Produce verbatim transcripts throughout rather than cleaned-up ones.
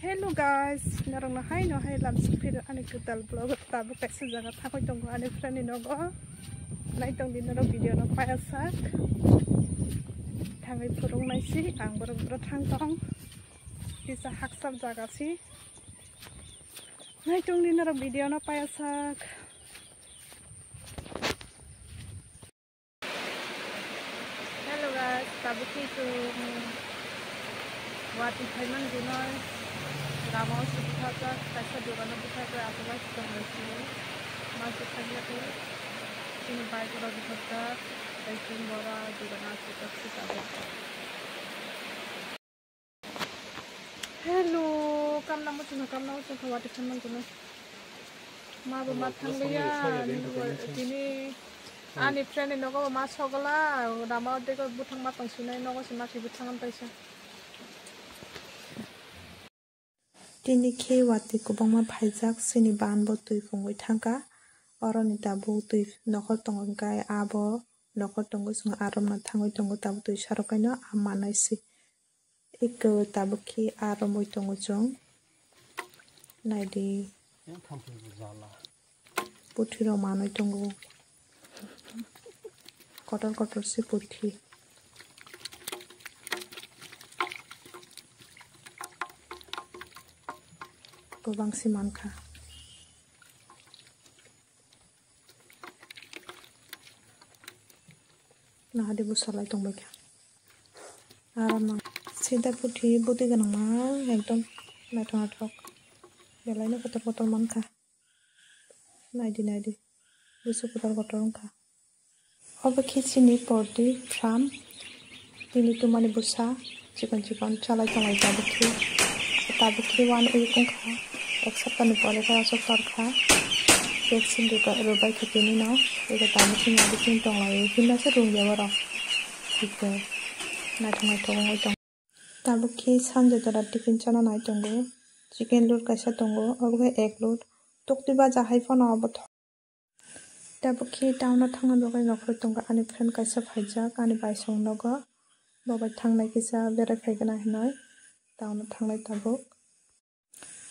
Hello guys, norokno hai no hai lam sipir ani kwtal vlog tabuk kaisa jaga thangwi tongo ani friend ni nogo. Naitong di norok video no paya sak. Thangwi phurung nai si ang borok bro thang tong. Kisa haksap jaga si. Naitong di norok video no paya sak. Hello guys, tabuk khe chwng Guwahati phaimani dinoi lama o se bwthajak, kaisa dogano bwthajak, aswk bai se tonglai se ma se thangya khe chini bike rok bwthajak, tei chwng bora dogano aswk bai se tabuk. Hello, kamna muchungkha, kamna muchungkha, Guwahati phaimani dinoi. Ma bo ma thangliya, tini ani friend ni nogo bo ma sogla, lama o dego buthang ma tong sinai, nogo se ma se buthang am paisa. Tini khe watwi kwbangma phaijak, chini ban bo twi phungwi thangkha, oroni tabuk twi nokhor tongo, hwnkhe abo nokhor tongo, chwng aromno thangwi tongo, tabuk twi sarok kaino a manai se. Eko tabuk khe a romwi tongo chwng. Naidi. Puthi rok manwi tongo. Kotor kotor se puthi. Kwbang se mankha. Nahadi bwsa lai tongbaikha. Aram nang. Sida puthi bwtwi gwnangma ekdom naithok naithok. Belai no kotor kotor mankha. Naidi naidi. Bwsa kotor kotor wngkha. Obo khe chini poultry farm. Tini tumani bwsa chikon chikon chalai tonglai tabuk khe. Tabuk khe uanwi tongkha. Ek saptani pore khe aswk torkha. Vaccine rwbai khe tini no. Eko tabuk khe nadi khe tonglai. Himna se rung ya borok. Naithok naithok wngwi tong. Tabuk khe sanja jora tiffin chana nai tongo. Chicken load kaisa tongo. Obo khe egg load. Tukti baja hai phano obo. Tabuk khe town o thangna bagwi nokhorwi tongo ani friend kaisa phaijak ani baisong nogo, bo bai thangnai kisa berai phaigwna hinwi town o thangnai tabuk.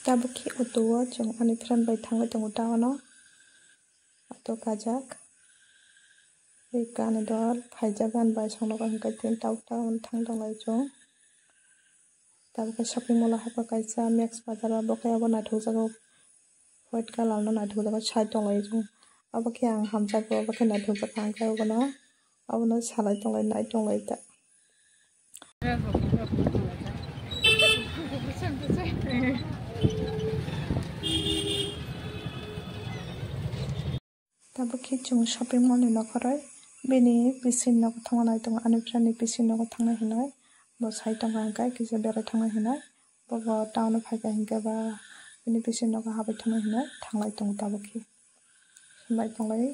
Tabuk khe auto o chwng ani friend bai thangwi tongo town o, auto kajak. Eko ani dol phaijak ani baisong nogo hwnkhe tini tabuk town o thang tonglai chwng. Tabuk khe shopping mall o hapkha kaisa Max Bazar o, bo khe abo naithokjago, white colour no naithokjago, side tonglai chwng. Abo khe ang hamjakgo, abo khe naithokjak, ang khe abono, abono salai tonglai, nai tonglai ta. Tabuk khe chwng shopping mall ni nokhoroi bini bising nogo thangna nai tongo, ani friend ni bising nogo thangna hinwi bo sai tongo, hwnkhe kisa berai thangna hinwi bo bo town o phaikha, hwnkhe ba bini bising nogo habai thangna hinwi thanglai tongo tabuk khe. Himlai tonglai.